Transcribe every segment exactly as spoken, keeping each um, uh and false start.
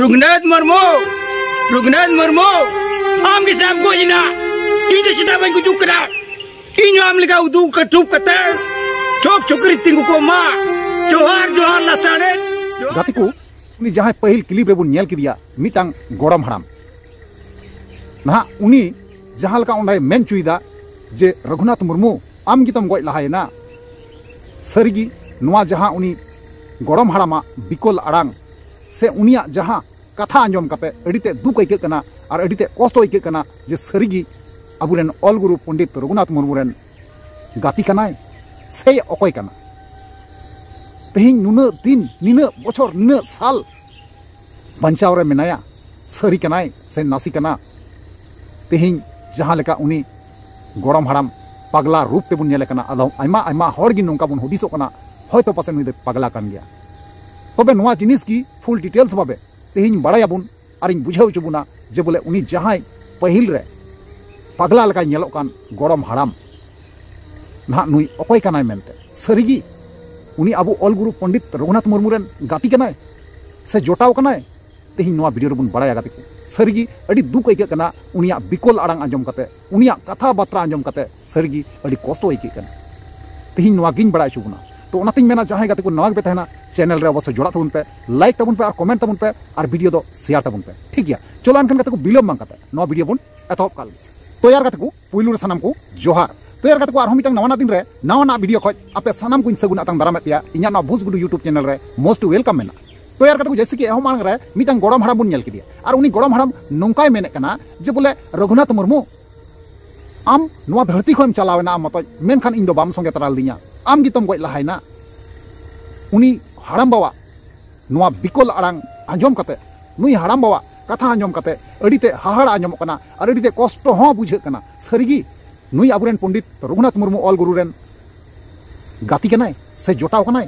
ᱨᱚᱜᱷᱩᱱᱟᱛᱷ ᱢᱩᱨᱢᱩ, ᱨᱚᱜᱷᱩᱱᱟᱛᱷ ᱢᱩᱨᱢᱩ, ᱟᱢ ᱜᱮ ᱥᱮᱢ ᱜᱚᱡ ᱮᱱᱟ᱾ ᱤᱧ ᱫᱚ ᱪᱮᱫᱟᱜ ᱵᱟᱹᱧ ᱜᱩᱡᱩᱜ ᱠᱟᱱᱟ? ᱤᱧ ᱦᱚᱸ ᱟᱢ ᱞᱮᱠᱟ ᱩᱫᱩᱜ ᱠᱟᱹᱴᱩᱵ ᱠᱟᱛᱮ ᱪᱚᱯ ᱪᱩᱠᱨᱤ ᱛᱤᱸᱜᱩ ᱠᱚᱜ ᱢᱟ᱾ ᱡᱚᱦᱟᱨ, ᱡᱚᱦᱟᱨ ᱞᱟᱥᱟᱲᱦᱮᱫ᱾ ᱜᱟᱛᱮ ᱠᱚ, ᱩᱱᱤ ᱡᱟᱦᱟᱸᱭ ᱯᱟᱹᱦᱤᱞ ᱠᱞᱤᱯ ᱨᱮᱵᱚᱱ ᱧᱮᱞ ᱠᱮᱫᱮᱭᱟ, ᱢᱤᱫᱴᱟᱝ ᱜᱚᱲᱚᱢ ᱦᱟᱲᱟᱢ, ᱱᱟᱦᱟᱜ ᱩᱱᱤ ᱡᱟᱦᱟᱸ ᱞᱮᱠᱟ ᱚᱸᱰᱮ ᱢᱮᱱ ᱦᱚᱪᱚᱭᱮᱫᱟ ᱡᱮ, "ᱨᱚᱜᱷᱩᱱᱟᱛᱷ ᱢᱩᱨᱢᱩ, ᱟᱢ ᱜᱮᱛᱚᱢ ᱜᱚᱡ ᱞᱟᱦᱟᱭᱮᱱᱟ᱾" ᱥᱟᱹᱨᱤᱜᱮ ᱱᱚᱣᱟ ᱡᱟᱦᱟᱸ ᱩᱱᱤ ᱜᱚᱲᱚᱢ ᱦᱟᱲᱟᱢᱟᱜ ᱵᱤᱠᱚᱞ ᱟᱲᱟᱝ ᱥᱮ ᱩᱱᱤᱭᱟᱜ ᱡᱟᱦᱟᱸ ᱠᱟᱛᱷᱟ ᱟᱸᱡᱚᱢ ᱠᱟᱛᱮ ᱟᱹᱰᱤ ᱛᱮᱫ ᱫᱩᱠ ᱟᱹᱭᱠᱟᱹᱜ ᱠᱟᱱᱟ ᱟᱨ ᱟᱹᱰᱤ ᱛᱮᱫ ᱠᱚᱥᱴᱚ ᱟᱹᱭᱠᱟᱹᱜ ᱠᱟᱱᱟ ᱡᱮ ᱥᱟᱹᱨᱤᱜᱮ ᱟᱵᱚᱨᱮᱱ ᱚᱞ ᱜᱩᱨᱩ ᱯᱚᱱᱰᱤᱛ ᱨᱚᱜᱷᱩᱱᱟᱛᱷ ᱢᱩᱨᱢᱩ ᱨᱮᱱ ᱜᱟᱛᱮ ᱠᱟᱱᱟᱭ ᱥᱮ ᱚᱠᱚᱭ ᱠᱟᱱᱟ? ᱛᱮᱦᱮᱧ ᱱᱩᱱᱟᱹᱜ ᱫᱤᱱ, ᱱᱤᱱᱟᱹᱜ ᱵᱚᱪᱷᱚᱨ, ᱱᱤᱱᱟᱹᱜ ᱥᱟᱞ ᱵᱟᱧᱪᱟᱣ ᱨᱮ ᱢᱮᱱᱟᱭᱟ, ᱥᱟᱹᱨᱤ ᱠᱟᱱᱟᱭ ᱥᱮ ᱱᱟᱥᱮ ᱠᱟᱱᱟ? ᱛᱮᱦᱮᱧ ᱡᱟᱦᱟᱸ ᱞᱮᱠᱟ ᱩᱱᱤ ᱜᱚᱲᱚᱢ ᱦᱟᱲᱟᱢ ᱯᱟᱜᱽᱞᱟ ᱨᱩᱯ ᱛᱮᱵᱚᱱ ᱧᱮᱞᱮ ᱠᱟᱱᱟ, ᱟᱫᱚ ᱟᱭᱢᱟ ᱟᱭᱢᱟ ᱦᱚᱲ ᱜᱮ ᱱᱚᱝᱠᱟ ᱵᱚᱱ ᱦᱩᱫᱤᱥᱚᱜ ᱠᱟᱱᱟ, ᱦᱚᱭᱛᱚ ᱯᱟᱥᱮᱡ ᱱᱩᱭ ᱫᱚᱭ ᱯᱟᱜᱽᱞᱟ ᱠᱟᱱ ᱜᱮᱭᱟ᱾ ᱛᱚᱵᱮ ᱱᱚᱣᱟ ᱡᱤᱱᱤᱥ ᱜᱮ ᱯᱷᱩᱞ ᱰᱤᱴᱮᱞᱥ ᱵᱷᱟᱵᱮ ᱛᱮᱦᱮᱧ ᱵᱟᱲᱟᱭᱟᱵᱚᱱ ᱟᱨᱤᱧ ᱵᱩᱡᱷᱟᱹᱣ ᱦᱚᱪᱚ ᱵᱚᱱᱟ ᱡᱮ ᱵᱚᱞᱮ ᱩᱱᱤ ᱡᱟᱦᱟᱸᱭ ᱯᱟᱹᱦᱤᱞ ᱨᱮ ᱯᱟᱜᱽᱞᱟ ᱞᱮᱠᱟᱭ ᱧᱮᱞᱚᱜ ᱠᱟᱱ ᱜᱚᱲᱚᱢ ᱦᱟᱲᱟᱢ, ᱱᱟᱦᱟᱜ ᱱᱩᱭ ᱚᱠᱚᱭ ᱠᱟᱱᱟᱭ ᱢᱮᱱᱛᱮ᱾ ᱥᱟᱹᱨᱤᱜᱮ ᱩᱱᱤ ᱟᱵᱚ ᱚᱞ ᱜᱩᱨᱩ ᱯᱚᱱᱰᱤᱛ ᱨᱚᱜᱷᱩᱱᱟᱛᱷ ᱢᱩᱨᱢᱩ ᱨᱮᱱ ᱜᱟᱛᱮ ᱠᱟᱱᱟᱭ ᱥᱮ ᱡᱚᱴᱟᱣ ᱠᱟᱱᱟᱭ? ᱛᱮᱦᱮᱧ ᱱᱚᱣᱟ ᱵᱷᱤᱰᱤᱭᱳ ᱨᱮᱵᱚᱱ ᱵᱟᱲᱟᱭᱟ ᱜᱟᱛᱮ ᱠᱚ᱾ ᱥᱟᱹᱨᱤᱜᱮ ᱟᱹᱰᱤ ᱫᱩᱠ ᱟᱹᱭᱠᱟᱹᱜ ᱠᱟᱱᱟ ᱩᱱᱤᱭᱟᱜ ᱵᱤᱠᱚᱞ ᱟᱲᱟᱝ ᱟᱸᱡᱚᱢ ᱠᱟᱛᱮ, ᱩᱱᱤᱭᱟᱜ ᱠᱟᱛᱷᱟ ᱵᱟᱛᱨᱟ ᱟᱸᱡᱚᱢ ᱠᱟᱛᱮ ᱥᱟᱹᱨᱤᱜᱮ ᱟᱹᱰᱤ ᱠᱚᱥᱴᱚ ᱟᱹᱭᱠᱟᱹᱜ ᱠᱟᱱᱟ᱾ ᱛᱮᱦᱮᱧ ᱱᱚᱣᱟ ᱜᱤᱧ ᱵᱟᱲᱟᱭ ᱦᱚᱪᱚ ᱵᱚᱱᱟ᱾ ᱛᱚ ᱚᱱᱟᱛᱤᱧ ᱢᱮᱱᱟ, ᱡᱟᱦᱟᱸᱭ ᱜᱟᱛᱮ ᱠᱚ ᱱᱟᱣᱟ ᱜᱮᱯᱮ ᱛᱟᱦᱮᱱᱟ, ᱪᱮᱱᱮᱞ ᱨᱮ ᱚᱵᱚᱥᱥᱳᱭ ᱡᱚᱲᱟᱜ ᱛᱟᱵᱚᱱ ᱯᱮ, ᱞᱟᱭᱤᱠ ᱛᱟᱵᱚᱱ ᱯᱮ ᱟᱨ ᱠᱚᱢᱮᱱᱴ ᱛᱟᱵᱚᱱ ᱯᱮ ᱟᱨ ᱵᱷᱤᱰᱤᱭᱳ ᱫᱚ ᱥᱮᱭᱟᱨ ᱛᱟᱵᱚᱱ ᱯᱮ, ᱴᱷᱤᱠ ᱜᱮᱭᱟ? ᱪᱚᱞᱚ ᱮᱱᱠᱷᱟᱱ ᱜᱟᱛᱮ ᱠᱚ, ᱵᱤᱞᱚᱢ ᱵᱟᱝ ᱠᱟᱛᱮ ᱱᱚᱣᱟ ᱵᱷᱤᱰᱤᱭᱳ ᱵᱚᱱ ᱮᱛᱚᱦᱚᱵ ᱠᱟᱜ ᱞᱮᱜᱮ᱾ ᱛᱚ ᱭᱟᱨ ᱜᱟᱛᱮ ᱠᱚ, ᱯᱩᱭᱞᱩ ᱨᱮ ᱥᱟᱱᱟᱢ ᱠᱚ ᱡᱚᱦᱟᱨ᱾ ᱛᱚ ᱭᱟᱨ ᱜᱟᱛᱮ ᱠᱚ, ᱟᱨᱦᱚᱸ ᱢᱤᱫᱴᱟᱝ ᱱᱟᱣᱟᱱᱟᱜ ᱫᱤᱱ ᱨᱮ ᱱᱟᱣᱟᱱᱟᱜ ᱵᱷᱤᱰᱤᱭᱳ ᱠᱷᱚᱡ ᱟᱯᱮ ᱥᱟᱱᱟᱢ ᱠᱚᱧ ᱥᱟᱹᱜᱩᱱ ᱟᱛᱟᱝ ᱫᱟᱨᱟᱢᱮᱫ ᱯᱮᱭᱟ ᱤᱧᱟᱹᱜ ᱱᱚᱣᱟ ᱵᱷᱩᱥ ᱜᱩᱰᱩ YouTube ᱪᱮᱱᱮᱞ ᱨᱮ most welcome ᱢᱮᱱᱟᱜᱼᱟ᱾ ᱛᱚ ᱭᱟᱨ ᱜᱟᱛᱮ ᱠᱚ, ᱡᱮᱭᱥᱮ ᱠᱤ ᱮᱦᱚᱵ ᱢᱟᱲᱟᱝ ᱨᱮ ᱢᱤᱫᱴᱟᱝ ᱜᱚᱲᱚᱢ ᱦᱟᱲᱟᱢ ᱵᱚᱱ ᱧᱮᱞ ᱠᱮᱫᱮᱭᱟ ᱟᱨ ᱩᱱᱤ ᱜᱚᱲᱚᱢ ᱦᱟᱲᱟᱢ ᱱᱚᱝᱠᱟᱭ ᱢᱮᱱᱮᱫ ᱠᱟᱱᱟ ᱡᱮ ᱵᱚᱞᱮ, "ᱨᱚᱜᱷᱩᱱᱟᱛᱷ ᱢᱩᱨᱢᱩ, ᱟᱢ ᱱᱚᱣᱟ ᱫᱷᱟᱹᱨᱛᱤ ᱠᱷᱚᱱᱮᱢ ᱪᱟᱞᱟᱣ ᱮᱱᱟ ᱟᱢ ᱢᱚᱛᱚᱡ, ᱢᱮᱱᱠᱷᱟᱱ ᱤᱧ ᱫᱚ ᱵᱟᱢ ᱥᱚᱸᱜᱮ ᱛᱟᱨᱟ ᱞᱤᱫᱤᱧᱟ, ᱟᱢ ᱜᱮᱛᱚᱢ ᱜᱚᱡ ᱞᱟᱦᱟᱭᱮᱱᱟ᱾" ᱩᱱᱤ ᱦᱟᱲᱟᱢ ᱵᱟᱵᱟ ᱱᱚᱣᱟ ᱵᱤᱠᱚᱞ ᱟᱲᱟᱝ ᱟᱸᱡᱚᱢ ᱠᱟᱛᱮ, ᱱᱩᱭ ᱦᱟᱲᱟᱢ ᱵᱟᱵᱟ ᱠᱟᱛᱷᱟ ᱟᱸᱡᱚᱢ ᱠᱟᱛᱮ ᱟᱹᱰᱤ ᱛᱮ ᱦᱟᱦᱟᱲᱟ ᱟᱸᱡᱚᱢᱚᱜ ᱠᱟᱱᱟ ᱟᱨ ᱟᱹᱰᱤ ᱛᱮ ᱠᱚᱥᱴᱚ ᱦᱚᱸ ᱵᱩᱡᱷᱟᱹᱜ ᱠᱟᱱᱟ᱾ ᱥᱟᱹᱨᱤᱜᱮ ᱱᱩᱭ ᱟᱵᱚᱨᱮᱱ ᱯᱚᱱᱰᱤᱛ ᱨᱚᱜᱷᱩᱱᱟᱛᱷ ᱢᱩᱨᱢᱩ ᱚᱞ ᱜᱩᱨᱩ ᱨᱮᱱ ᱜᱟᱛᱮ ᱠᱟᱱᱟᱭ ᱥᱮ ᱡᱚᱴᱟᱣ ᱠᱟᱱᱟᱭ?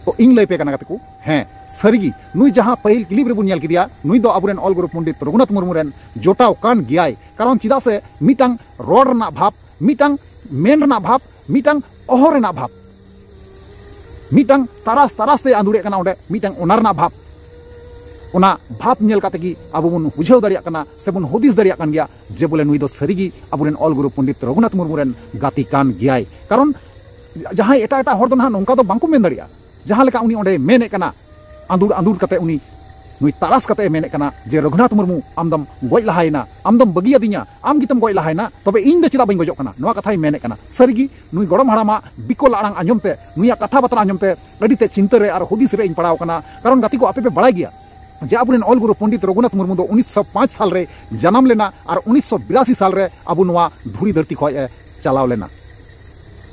ᱛᱚ ᱤᱧ ᱞᱟᱹᱭ ᱯᱮ ᱠᱟᱱᱟ ᱜᱟᱛᱮ ᱠᱚ, ᱦᱮᱸ, ᱥᱟᱹᱨᱤᱜᱮ ᱱᱩᱭ ᱡᱟᱦᱟᱸ ᱯᱟᱹᱦᱤᱞ ᱠᱞᱤᱯ ᱨᱮᱵᱚᱱ ᱧᱮᱞ ᱠᱮᱫᱮᱭᱟ, ᱱᱩᱭ ᱫᱚ ᱟᱵᱚᱨᱮᱱ ᱚᱞ ᱜᱩᱨᱩ ᱯᱚᱱᱰᱤᱛ ᱨᱚᱜᱷᱩᱱᱟᱛᱷ ᱢᱩᱨᱢᱩ ᱨᱮᱱ ᱡᱚᱴᱟᱣ ᱠᱟᱱ ᱜᱮᱭᱟᱭ᱾ ᱠᱟᱨᱚᱱ ᱪᱮᱫᱟᱜ ᱥᱮ ᱢᱤᱫᱴᱟᱝ ᱨᱚᱲ ᱨᱮᱱᱟᱜ ᱵᱷᱟᱵᱽ, ᱢᱤᱫᱴᱟᱝ ᱢᱮᱱ ᱨᱮᱱᱟᱜ ᱵᱷᱟᱵᱽ, ᱢᱤᱫᱴᱟᱝ ᱚᱦᱚ ᱨᱮᱱᱟᱜ ᱵᱷᱟᱵᱽ, ᱢᱤᱫᱴᱟᱝ ᱛᱟᱨᱟᱥ ᱛᱟᱨᱟᱥ ᱛᱮ ᱟᱸᱫᱩᱲᱮᱫ ᱠᱟᱱᱟ ᱚᱸᱰᱮ, ᱢᱤᱫᱴᱟᱝ ᱚᱱᱟ ᱨᱮᱱᱟᱜ ᱵᱷᱟᱵᱽ᱾ ᱚᱱᱟ ᱵᱷᱟᱵᱽ ᱧᱮᱞ ᱠᱟᱛᱮ ᱜᱮ ᱟᱵᱚ ᱵᱚᱱ ᱵᱩᱡᱷᱟᱹᱣ ᱫᱟᱲᱮᱭᱟᱜ ᱠᱟᱱᱟ ᱥᱮ ᱵᱚᱱ ᱦᱩᱫᱤᱥ ᱫᱟᱲᱮᱭᱟᱜ ᱠᱟᱱ ᱜᱮᱭᱟ ᱡᱮ ᱵᱚᱞᱮ ᱱᱩᱭ ᱫᱚ ᱥᱟᱹᱨᱤᱜᱮ ᱟᱵᱚᱨᱮᱱ ᱚᱞ ᱜᱩᱨᱩ ᱯᱚᱱᱰᱤᱛ ᱨᱚᱜᱷᱩᱱᱟᱛᱷ ᱢᱩᱨᱢᱩ ᱨᱮᱱ ᱜᱟᱛᱮ ᱠᱟᱱ ᱜᱮᱭᱟᱭ᱾ ᱠᱟᱨᱚᱱ ᱡᱟᱦᱟᱸᱭ ᱮᱴᱟᱜ ᱮᱴᱟᱜ ᱦᱚᱲ ᱫᱚ ᱱᱟᱦᱟᱜ ᱱᱚᱝᱠᱟ ᱫᱚ ᱵᱟᱝᱠᱚ ᱢᱮᱱ ᱫᱟᱲᱮᱭᱟᱜᱼᱟ᱾ ᱡᱟᱦᱟᱸ ᱞᱮᱠᱟ ᱩᱱᱤ ᱚᱸᱰᱮ ᱢᱮᱱᱮᱫ ᱠᱟᱱᱟ, ᱟᱸᱫᱩᱲ ᱟᱸᱫᱩᱲ ᱠᱟᱛᱮ ᱩᱱᱤ, ᱱᱩᱭ ᱛᱟᱨᱟᱥ ᱠᱟᱛᱮ ᱮ ᱢᱮᱱᱮᱫ ᱠᱟᱱᱟ ᱡᱮ, "ᱨᱚᱜᱷᱩᱱᱟᱛᱷ ᱢᱩᱨᱢᱩ, ᱟᱢ ᱫᱚᱢ ᱜᱚᱡ ᱞᱟᱦᱟᱭᱮᱱᱟ, ᱟᱢ ᱫᱚᱢ ᱵᱟᱹᱜᱤᱭᱟᱫᱤᱧᱟ, ᱟᱢ ᱜᱮᱛᱚᱢ ᱜᱚᱡ ᱞᱟᱦᱟᱭᱮᱱᱟ, ᱛᱚᱵᱮ ᱤᱧ ᱫᱚ ᱪᱮᱫᱟᱜ ᱵᱟᱹᱧ ᱜᱚᱡᱚᱜ ᱠᱟᱱᱟ?" ᱱᱚᱣᱟ ᱠᱟᱛᱷᱟᱭ ᱢᱮᱱᱮᱫ ᱠᱟᱱᱟ᱾ ᱥᱟᱹᱨᱤᱜᱮ ᱱᱩᱭ ᱜᱚᱲᱚᱢ ᱦᱟᱲᱟᱢᱟᱜ ᱵᱤᱠᱚᱞ ᱟᱲᱟᱝ ᱟᱸᱡᱚᱢ ᱛᱮ, ᱱᱩᱭᱟᱜ ᱠᱟᱛᱷᱟ ᱵᱟᱛᱨᱟ ᱟᱸᱡᱚᱢ ᱛᱮ ᱟᱹᱰᱤ ᱛᱮ ᱪᱤᱱᱛᱟᱹ ᱨᱮ ᱟᱨ ᱦᱩᱫᱤᱥ ᱨᱮ ᱤᱧ ᱯᱟᱲᱟᱣ ᱠᱟᱱᱟ᱾ ᱠᱟᱨᱚᱱ ᱜᱟᱛᱮ ᱠᱚ, ᱟᱯᱮ ᱯᱮ ᱵᱟᱲᱟᱭ ᱜᱮᱭᱟ, ᱡᱮ ᱟᱵᱚᱨᱮᱱ ᱚᱞ ᱜᱩᱨᱩ ᱯᱚᱱᱰᱤᱛ ᱨᱚᱜᱷᱩᱱᱟᱛᱷ ᱢᱩᱨᱢᱩ ᱫᱚ ᱩᱱᱤᱥᱥᱚ ᱯᱟᱸᱪ ᱥᱟᱞ ᱨᱮ ᱡᱟᱱᱟᱢ ᱞᱮᱱᱟ ᱟᱨ ᱩᱱᱤᱥᱥᱚ ᱵᱤᱨᱟᱥᱤ ᱥᱟᱞ ᱨᱮ ᱟᱵᱚ ᱱᱚᱣᱟ ᱫᱷᱩᱲᱤ ᱫᱷᱟᱹᱨᱛᱤ ᱠᱷᱚᱱ ᱮ ᱪᱟᱞᱟᱣ ᱞᱮᱱᱟ,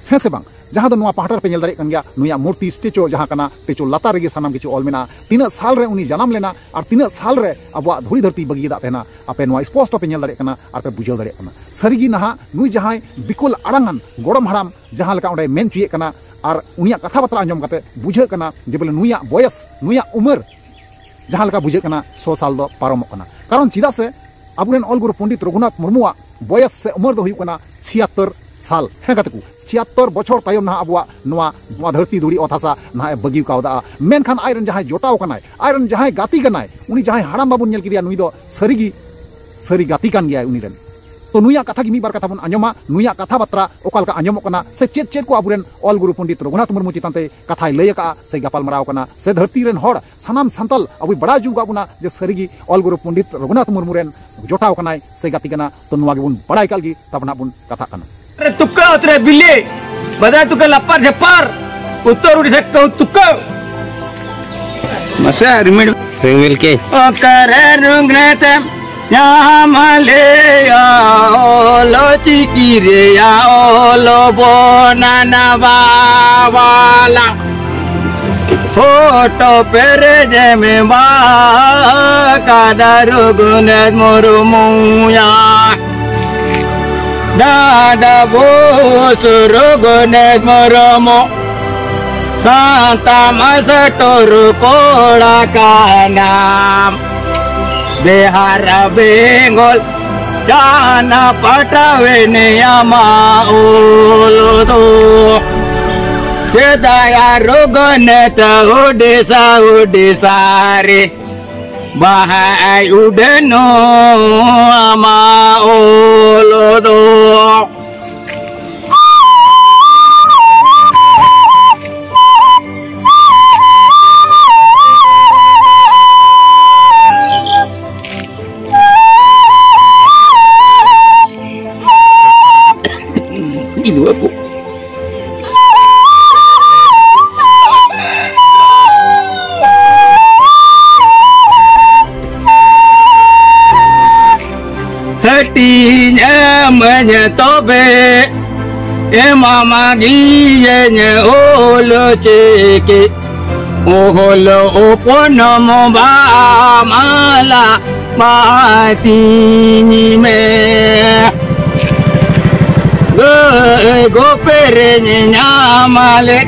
ᱦᱮᱸ ᱥᱮ ᱵᱟᱝ? ᱡᱟᱦᱟᱸ ᱫᱚ ᱱᱚᱣᱟ ᱯᱟᱦᱴᱟ ᱨᱮᱯᱮ ᱧᱮᱞ ᱫᱟᱲᱮᱭᱟᱜ ᱠᱟᱱ ᱜᱮᱭᱟ, ᱱᱩᱭᱟᱜ ᱢᱩᱨᱛᱤ, ᱥᱴᱮᱪᱩ ᱡᱟᱦᱟᱸ ᱠᱟᱱᱟ, ᱥᱴᱮᱪᱩ ᱞᱟᱛᱟᱨ ᱨᱮᱜᱮ ᱥᱟᱱᱟᱢ ᱠᱤᱪᱷᱩ ᱚᱞ ᱢᱮᱱᱟᱜᱼᱟ, ᱛᱤᱱᱟᱹᱜ ᱥᱟᱞ ᱨᱮ ᱩᱱᱤ ᱡᱟᱱᱟᱢ ᱞᱮᱱᱟ ᱟᱨ ᱛᱤᱱᱟᱹᱜ ᱥᱟᱞ ᱨᱮ ᱟᱵᱚᱣᱟᱜ ᱫᱷᱩᱲᱤ ᱫᱷᱟᱹᱨᱛᱤ ᱵᱟᱹᱜᱤᱭᱟᱫ ᱛᱟᱦᱮᱱᱟ᱾ ᱟᱯᱮ ᱱᱚᱣᱟ ᱥᱯᱚᱥᱴᱚ ᱯᱮ ᱧᱮᱞ ᱫᱟᱲᱮᱭᱟᱜ ᱠᱟᱱᱟ ᱟᱨ ᱯᱮ ᱵᱩᱡᱷᱟᱹᱣ ᱫᱟᱲᱮᱭᱟᱜ ᱠᱟᱱᱟ᱾ ᱥᱟᱹᱨᱤᱜᱮ ᱱᱟᱦᱟᱜ ᱱᱩᱭ ᱡᱟᱦᱟᱸᱭ ᱵᱤᱠᱚᱞ ᱟᱲᱟᱝᱟᱱ ᱜᱚᱲᱚᱢ ᱦᱟᱲᱟᱢ ᱡᱟᱦᱟᱸ ᱞᱮᱠᱟ ᱚᱸᱰᱮ ᱢᱮᱱ ᱦᱚᱪᱚᱭᱮᱫ ᱠᱟᱱᱟ ᱟᱨ ᱩᱱᱤᱭᱟᱜ ᱠᱟᱛᱷᱟ ᱵᱟᱛᱨᱟ ᱟᱸᱡᱚᱢ ᱠᱟᱛᱮ ᱵᱩᱡᱷᱟᱹᱜ ᱠᱟᱱᱟ ᱡᱮ ᱵᱚᱞᱮ ᱱᱩᱭᱟᱜ ᱵᱚᱭᱮᱥ, ᱱᱩᱭᱟᱜ ᱩᱢᱮᱨ ᱡᱟᱦᱟᱸ ᱞᱮᱠᱟ ᱵᱩᱡᱷᱟᱹᱜ ᱠᱟᱱᱟ, ᱥᱚ ᱥᱟᱞ ᱫᱚ ᱯᱟᱨᱚᱢᱚᱜ ᱠᱟᱱᱟ᱾ ᱠᱟᱨᱚᱱ ᱪᱮᱫᱟᱜ ᱥᱮ ᱟᱵᱚᱨᱮᱱ ᱚᱞ ᱜᱩᱨᱩ ᱯᱚᱱᱰᱤᱛ ᱨᱚᱜᱷᱩᱱᱟᱛᱷ ᱢᱩᱨᱢᱩᱣᱟᱜ ᱵᱚᱭᱮᱥ ᱥᱮ ᱩᱢᱮᱨ ᱫᱚ ᱦᱩᱭᱩᱜ ᱠᱟᱱᱟ ᱪᱷᱤᱭᱟᱛᱛᱚᱨ ᱥᱟᱞ᱾ ᱦᱮᱸ ᱜᱟᱛᱮ ᱠᱚ, ᱪᱷᱤᱭᱟᱛᱛᱚᱨ ᱵᱚᱪᱷᱚᱨ ᱛᱟᱭᱚᱢ ᱱᱟᱦᱟᱜ ᱟᱵᱚᱣᱟᱜ ᱱᱚᱣᱟ, ᱱᱚᱣᱟ ᱫᱷᱟᱹᱨᱛᱤ ᱫᱷᱩᱲᱤ ᱚᱛ ᱦᱟᱥᱟ ᱱᱟᱦᱟᱜ ᱮ ᱵᱟᱹᱜᱤ ᱠᱟᱣᱫᱟ᱾ ᱢᱮᱱᱠᱷᱟᱱ ᱟᱡᱨᱮᱱ ᱡᱟᱦᱟᱸᱭ ᱡᱚᱴᱟᱣ ᱠᱟᱱᱟᱭ, ᱟᱡᱨᱮᱱ ᱡᱟᱦᱟᱸᱭ ᱜᱟᱛᱮ ᱠᱟᱱᱟᱭ, ᱩᱱᱤ ᱡᱟᱦᱟᱸᱭ ᱦᱟᱲᱟᱢ ᱵᱟᱵᱚᱱ ᱧᱮᱞ ᱠᱮᱫᱮᱭᱟ, ᱱᱩᱭ ᱫᱚ ᱥᱟᱹᱨᱤᱜᱮ ᱥᱟᱹᱨᱤ ᱜᱟᱛᱮ ᱠᱟᱱ ᱜᱮᱭᱟᱭ ᱩᱱᱤ ᱨᱮᱱ᱾ ᱛᱚ ᱱᱩᱭᱟᱜ ᱠᱟᱛᱷᱟ ᱜᱮ ᱢᱤᱫ ᱵᱟᱨ ᱠᱟᱛᱷᱟ ᱵᱚᱱ ᱟᱸᱡᱚᱢᱟ, ᱱᱩᱭᱟᱜ ᱠᱟᱛᱷᱟ ᱵᱟᱛᱨᱟ ᱚᱠᱟ ᱞᱮᱠᱟ ᱟᱸᱡᱚᱢᱚᱜ ᱠᱟᱱᱟ ᱥᱮ ᱪᱮᱫ ᱪᱮᱫ ᱠᱚ ᱟᱵᱚᱨᱮᱱ ᱚᱞ ᱜᱩᱨᱩ ᱯᱚᱱᱰᱤᱛ ᱨᱚᱜᱷᱩᱱᱟᱛᱷ ᱢᱩᱨᱢᱩ ᱪᱮᱛᱟᱱ ᱛᱮ ᱠᱟᱛᱷᱟᱭ ᱞᱟᱹᱭ ᱟᱠᱟᱫᱼᱟ ᱥᱮ ᱜᱟᱯᱟᱞ ᱢᱟᱨᱟᱣ ᱠᱟᱱᱟ ᱥᱮ ᱫᱷᱟᱹᱨᱛᱤ ᱨᱮᱱ ᱦᱚᱲ ᱥᱟᱱᱟᱢ ᱥᱟᱱᱛᱟᱞ ᱟᱵᱚᱭ ᱵᱟᱲᱟᱭ ᱦᱚᱪᱚ ᱟᱠᱟᱫ ᱵᱚᱱᱟ ᱡᱮ ᱥᱟᱹᱨᱤᱜᱮ ᱚᱞ ᱜᱩᱨᱩ ᱯᱚᱱᱰᱤᱛ ᱨᱚᱜᱷᱩᱱᱟᱛᱷ ᱢᱩᱨᱢᱩ ᱨᱮᱱ ᱡᱚᱴᱟᱣ ᱠᱟᱱᱟᱭ ᱥᱮ ᱜᱟᱛᱮ ᱠᱟᱱᱟ᱾ ᱛᱚ ᱱᱚᱣᱟ ᱜᱮᱵᱚᱱ ᱵᱟᱲᱟᱭ ᱠᱟᱜ ᱞᱟᱹᱜᱤᱫ, ᱛᱟᱨᱯᱚᱨ ᱱᱟᱜ ᱵᱚᱱ ᱠᱟᱛᱷᱟᱜ ᱠᱟᱱᱟ᱾ ᱨᱮ ᱛᱩᱠᱟᱹ ᱚᱛ ᱨᱮ ᱵᱤᱞᱤ, ᱵᱟᱫᱟᱭ ᱛᱩᱠᱟᱹ ᱞᱟᱯᱟᱨ ᱡᱷᱟᱯᱟᱨ, ᱩᱛᱛᱚᱨ ᱩᱰᱤᱥᱟ ᱠᱟᱹᱦᱩ ᱛᱩᱠᱟᱹ᱾ ᱢᱟᱥᱮ ᱨᱤᱢᱤᱞ᱾ ᱨᱤᱢᱤᱞ ᱠᱮ᱾ ᱚᱠᱟᱨᱮ ᱨᱩᱜᱽᱱᱮᱛᱮᱢ ᱧᱟᱢ ᱟᱞᱮᱭᱟ, ᱚᱞ ᱪᱤᱠᱤ ᱨᱮᱭᱟᱜ ᱚᱞ ᱵᱚᱱᱟᱱᱟ ᱵᱟᱵᱟᱞᱟ᱾ ᱯᱷᱳᱴᱳ ᱯᱮᱨᱮᱡᱮᱢ ᱮᱢᱟ ᱠᱟᱫᱟ ᱨᱚᱜᱷᱩᱱᱟᱛᱷ ᱢᱩᱨᱢᱩᱭᱟ᱾ ᱰᱟᱸᱰᱟ ᱵᱩᱥ ᱨᱚᱜᱷᱩᱱᱟᱛᱷ ᱢᱩᱨᱢᱩ, ᱥᱟᱱᱛᱟ ᱢᱟᱥᱴᱚᱨ ᱠᱚᱲᱟ ᱠᱟᱱᱟᱢ᱾ ᱵᱤᱦᱟᱨ ᱵᱮᱝᱜᱚᱞ ᱡᱟᱦᱟᱱᱟ ᱯᱟᱴᱟᱣᱮᱱ ᱟᱢᱟᱜ ᱚᱞ ᱫᱚ᱾ ᱥᱮᱫᱟᱭ ᱨᱚᱜᱷᱩᱱᱟᱛᱷ ᱩᱰᱤᱥᱟ, ᱩᱰᱤᱥᱟ ᱨᱮ᱾ ᱵᱟᱦᱟᱭ ᱩᱰᱟᱹᱱᱚᱜ ᱟᱢᱟᱜ ᱚᱞ ᱫᱚ᱾ ᱤᱧ ᱫᱚ ᱵᱟᱹᱵᱩ᱾ ᱦᱟᱹᱴᱤᱧ ᱮᱢᱟᱹᱧ ᱛᱚᱵᱮ, ᱮᱢᱟᱢᱟ ᱜᱤᱭᱟᱹᱧ ᱚᱞ ᱪᱤᱠᱤ᱾ ᱚᱞ ᱚᱯᱚᱱᱚᱢ ᱵᱟᱢᱟᱞᱟ ᱵᱟᱛᱤᱧ ᱢᱮ᱾ ᱜᱟᱹᱭ ᱜᱩᱯᱤ ᱨᱮᱧ ᱧᱟᱢ ᱞᱮᱫ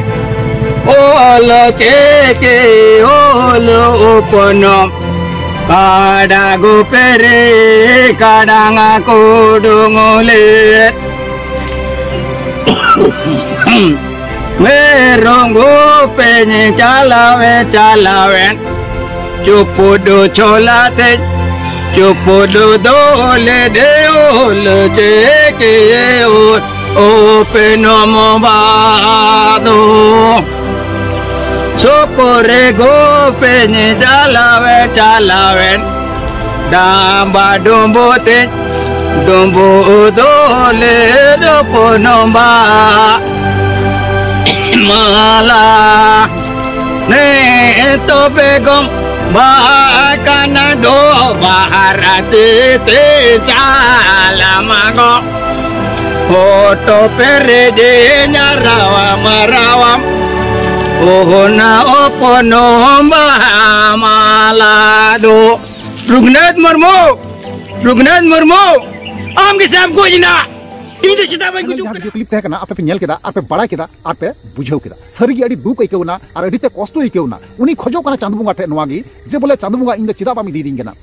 ᱚᱞ ᱪᱤᱠᱤ ᱚᱞ ᱚᱯᱚᱱᱚᱢ᱾ ᱠᱟᱰᱟ ᱜᱩᱯᱤ ᱨᱮ ᱠᱟᱰᱟᱝ ᱠᱩᱰᱩᱝ ᱞᱮᱫ᱾ ᱢᱮᱨᱚᱢ ᱜᱩᱯᱤᱧ ᱪᱟᱞᱟᱣᱮ ᱪᱟᱞᱟᱣᱮᱱ, ᱪᱩᱯᱩᱰᱩ ᱪᱷᱚᱞᱟ ᱛᱮ ᱪᱩᱯᱩᱰᱩ ᱫᱚᱞᱮ ᱰᱮᱣᱞ ᱪᱮᱠᱮᱣ ᱳᱯᱮᱱᱚᱢ ᱵᱟᱫᱚ᱾ ᱥᱩᱠᱨᱤ ᱜᱩᱯᱤᱧ ᱪᱟᱞᱟᱣᱮ ᱪᱟᱞᱟᱣᱮᱱ, ᱰᱟᱢᱵᱟ ᱰᱩᱢᱵᱩ ᱛᱮ ᱰᱩᱢᱵᱩ ᱫᱚᱞᱮ ᱫᱚᱯᱚᱱᱚᱢ ᱵᱟ ᱢᱟᱞᱟ᱾ ᱱᱮ ᱛᱚᱵᱮ ᱜᱚᱢ ᱵᱟᱦᱟ ᱠᱟᱱᱟ ᱫᱚ ᱵᱟᱦᱟᱨ ᱟᱛᱮ ᱛᱮ ᱪᱟᱞᱟᱢᱟ ᱜᱚ᱾ ᱦᱚᱴᱚ ᱯᱮᱨᱮᱡᱮ ᱧᱟᱨᱟᱣᱟᱢ ᱨᱟᱣᱟᱢ ᱚᱦᱚᱱᱟ ᱚᱯᱚᱱᱚᱢ ᱵᱟᱦᱟ ᱢᱟᱞᱟ ᱫᱚ᱾ ᱨᱩᱜᱷᱩᱱᱟᱛᱷ ᱢᱩᱨᱢᱩ, ᱨᱩᱜᱷᱩᱱᱟᱛᱷ ᱢᱩᱨᱢᱩ, ᱟᱢ ᱜᱮ ᱥᱮ ᱟᱢ ᱜᱚᱡ ᱮᱱᱟ? ᱤᱧ ᱫᱚ ᱪᱮᱫᱟᱜ ᱵᱟᱹᱧ ᱜᱩᱡᱩᱜ ᱠᱟᱱᱟ? ᱠᱞᱤᱯ ᱛᱟᱦᱮᱸ ᱠᱟᱱᱟ, ᱟᱯᱮ ᱯᱮ ᱧᱮᱞ ᱠᱮᱫᱟ, ᱟᱨ ᱯᱮ ᱵᱟᱲᱟᱭ ᱠᱮᱫᱟ, ᱟᱨ ᱯᱮ ᱵᱩᱡᱷᱟᱹᱣ ᱠᱮᱫᱟ᱾ ᱥᱟᱹᱨᱤ ᱜᱮ ᱟᱹᱰᱤ ᱫᱩᱠ ᱟᱹᱭᱠᱟᱹᱣ ᱮᱱᱟ ᱟᱨ ᱟᱹᱰᱤ ᱛᱮ ᱠᱚᱥᱴᱚ ᱟᱹᱭᱠᱟᱹᱣ ᱮᱱᱟ᱾ ᱩᱱᱤ ᱠᱷᱚᱡᱚᱜ ᱠᱟᱱᱟ ᱪᱟᱸᱫᱚ ᱵᱚᱸᱜᱟ ᱴᱷᱮᱱ ᱱᱚᱣᱟ ᱜᱮ, ᱡᱮ ᱵᱚᱞᱮ ᱪᱟᱸᱫᱚ ᱵᱚᱸᱜᱟ ᱤᱧ ᱫᱚ ᱪᱮᱫᱟᱜ ᱵᱟᱢ ᱤᱫᱤᱭᱤᱫᱤᱧ ᱠᱟᱱᱟ?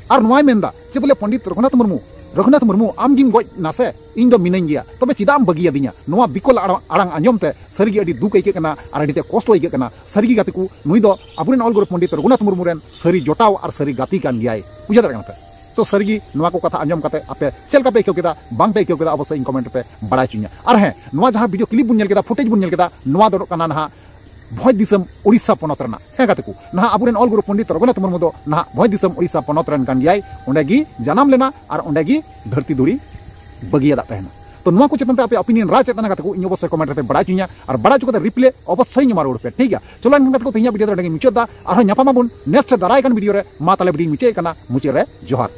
ᱟᱨ ᱱᱚᱣᱟᱭ ᱢᱮᱱᱫᱟ ᱡᱮ ᱵᱚᱞᱮ ᱯᱚᱱᱰᱤᱛ ᱨᱚᱜᱷᱩᱱᱟᱛᱷ ᱢᱩᱨᱢᱩ ᱨᱚᱜᱷᱩᱱᱟᱛᱷ ᱢᱩᱨᱢᱩ, ᱟᱢ ᱜᱮᱢ ᱜᱚᱡ ᱱᱟ ᱥᱮ, ᱤᱧ ᱫᱚ ᱢᱤᱱᱟᱹᱧ ᱜᱮᱭᱟ, ᱛᱚᱵᱮ ᱪᱮᱫᱟᱜ ᱮᱢ ᱵᱟᱹᱜᱤᱭᱟᱫᱤᱧᱟ? ᱱᱚᱣᱟ ᱵᱤᱠᱚᱞ ᱟᱲᱟᱝ, ᱟᱲᱟᱝ ᱟᱸᱡᱚᱢ ᱛᱮ ᱥᱟᱹᱨᱤᱜᱮ ᱟᱹᱰᱤ ᱫᱩᱠ ᱟᱹᱭᱠᱟᱹᱜ ᱠᱟᱱᱟ ᱟᱨ ᱟᱹᱰᱤ ᱛᱮ ᱠᱚᱥᱴᱚ ᱟᱹᱭᱠᱟᱹᱜ ᱠᱟᱱᱟ᱾ ᱥᱟᱹᱨᱤᱜᱮ ᱜᱟᱛᱮ ᱠᱚ, ᱱᱩᱭ ᱫᱚ ᱟᱵᱚᱨᱮᱱ ᱚᱞ ᱜᱩᱨᱩ ᱯᱚᱱᱰᱤᱛ ᱨᱚᱜᱷᱩᱱᱟᱛᱷ ᱢᱩᱨᱢᱩ ᱨᱮᱱ ᱥᱟᱹᱨᱤ ᱡᱚᱴᱟᱣ ᱟᱨ ᱥᱟᱹᱨᱤ ᱜᱟᱛᱮ ᱠᱟᱱ ᱜᱮᱭᱟᱭ᱾ ᱵᱩᱡᱷᱟᱹᱣ ᱫᱟᱲᱮᱭᱟᱜ ᱠᱟᱱᱟ ᱯᱮ? ᱛᱚ ᱥᱟᱹᱨᱤᱜᱮ ᱱᱚᱣᱟ ᱠᱚ ᱠᱟᱛᱷᱟ ᱟᱸᱡᱚᱢ ᱠᱟᱛᱮ ᱟᱯᱮ ᱪᱮᱫ ᱞᱮᱠᱟ ᱯᱮ ᱟᱹᱭᱠᱟᱹᱣ ᱠᱮᱫᱟ, ᱵᱟᱝ ᱯᱮ ᱟᱹᱭᱠᱟᱹᱣ ᱠᱮᱫᱟ, ᱚᱵᱚᱥᱥᱳᱭ ᱤᱧ ᱠᱚᱢᱮᱱᱴ ᱨᱮᱯᱮ ᱵᱟᱲᱟᱭ ᱦᱚᱪᱚᱧᱟ᱾ ᱟᱨ ᱦᱮᱸ, ᱱᱚᱣᱟ ᱡᱟᱦᱟᱸ ᱵᱷᱤᱰᱤᱭᱳ ᱠᱞᱤᱯ ᱵᱚᱱ ᱧᱮᱞ ᱠᱮᱫᱟ, ᱯᱷᱩᱴᱮᱡᱽ ᱵᱚᱱ ᱧᱮᱞ ᱠᱮᱫᱟ, ᱱᱚᱣᱟ ᱫᱚ ᱠᱟᱱᱟ ᱱᱟᱦᱟᱜ ᱵᱷᱚᱸᱡᱽ ᱫᱤᱥᱚᱢ ᱳᱰᱤᱥᱟ ᱯᱚᱱᱚᱛ ᱨᱮᱱᱟᱜ᱾ ᱦᱮᱸ ᱜᱟᱛᱮ ᱠᱚ, ᱱᱟᱦᱟᱜ ᱟᱵᱚᱨᱮᱱ ᱚᱞ ᱜᱩᱨᱩ ᱯᱚᱱᱰᱤᱛ ᱨᱚᱜᱷᱩᱱᱟᱛᱷ ᱢᱩᱨᱢᱩ ᱫᱚ ᱱᱟᱦᱟᱜ ᱵᱷᱚᱸᱡᱽ ᱫᱤᱥᱚᱢ ᱳᱰᱤᱥᱟ ᱯᱚᱱᱚᱛ ᱨᱮᱱ ᱠᱟᱱ ᱜᱮᱭᱟᱭ᱾ ᱚᱸᱰᱮ ᱜᱮ ᱡᱟᱱᱟᱢ ᱞᱮᱱᱟ ᱟᱨ ᱚᱸᱰᱮ ᱜᱮ ᱫᱷᱟᱹᱨᱛᱤ ᱫᱷᱩᱲᱤ ᱵᱟᱹᱜᱤᱭᱟᱫᱟᱜ ᱛᱟᱦᱮᱱᱟ᱾ ᱛᱚ ᱱᱚᱣᱟ ᱠᱚ ᱪᱮᱛᱟᱱ ᱛᱮ ᱟᱯᱮ ᱚᱯᱤᱱᱤᱭᱚᱱ ᱨᱟᱭ ᱪᱮᱫ ᱛᱟᱦᱮᱱᱟ ᱜᱟᱛᱮ ᱠᱚ, ᱤᱧ ᱚᱵᱚᱥᱥᱳᱭ ᱠᱚᱢᱮᱱᱴ ᱨᱮᱯᱮ ᱵᱟᱲᱟᱭ ᱦᱚᱪᱚᱧᱟ, ᱟᱨ ᱵᱟᱲᱟᱭ ᱦᱚᱪᱚ ᱠᱟᱛᱮ ᱨᱤᱯᱞᱟᱭ ᱚᱵᱚᱥᱥᱳᱭ ᱤᱧ ᱮᱢᱟ ᱨᱩᱣᱟᱹᱲ ᱯᱮ, ᱴᱷᱤᱠ ᱜᱮᱭᱟ? ᱪᱚᱞᱚ ᱮᱱᱠᱷᱟᱱ ᱜᱟᱛᱮ ᱠᱚ, ᱛᱮᱦᱮᱧᱟᱜ ᱵᱷᱤᱰᱤᱭᱳ ᱫᱚ ᱱᱚᱸᱰᱮ ᱜᱮᱧ ᱢᱩᱪᱟᱹᱫ ᱫᱟ᱾ ᱟᱨᱦᱚᱸ ᱧᱟᱯᱟᱢ ᱟᱵᱚᱱ ᱱᱮᱠᱥᱴ ᱫᱟᱨᱟᱭ ᱠᱟᱱ ᱵᱷᱤᱰᱤᱭᱳ ᱨᱮ᱾ ᱢᱟ ᱛᱟᱦᱞᱮ ᱵᱷᱤᱰᱤᱭᱳᱧ ᱢᱩᱪᱟᱹᱫ ᱠᱟᱱᱟ, ᱢᱩᱪᱟᱹᱫ ᱨᱮ ᱡᱚᱦᱟᱨ᱾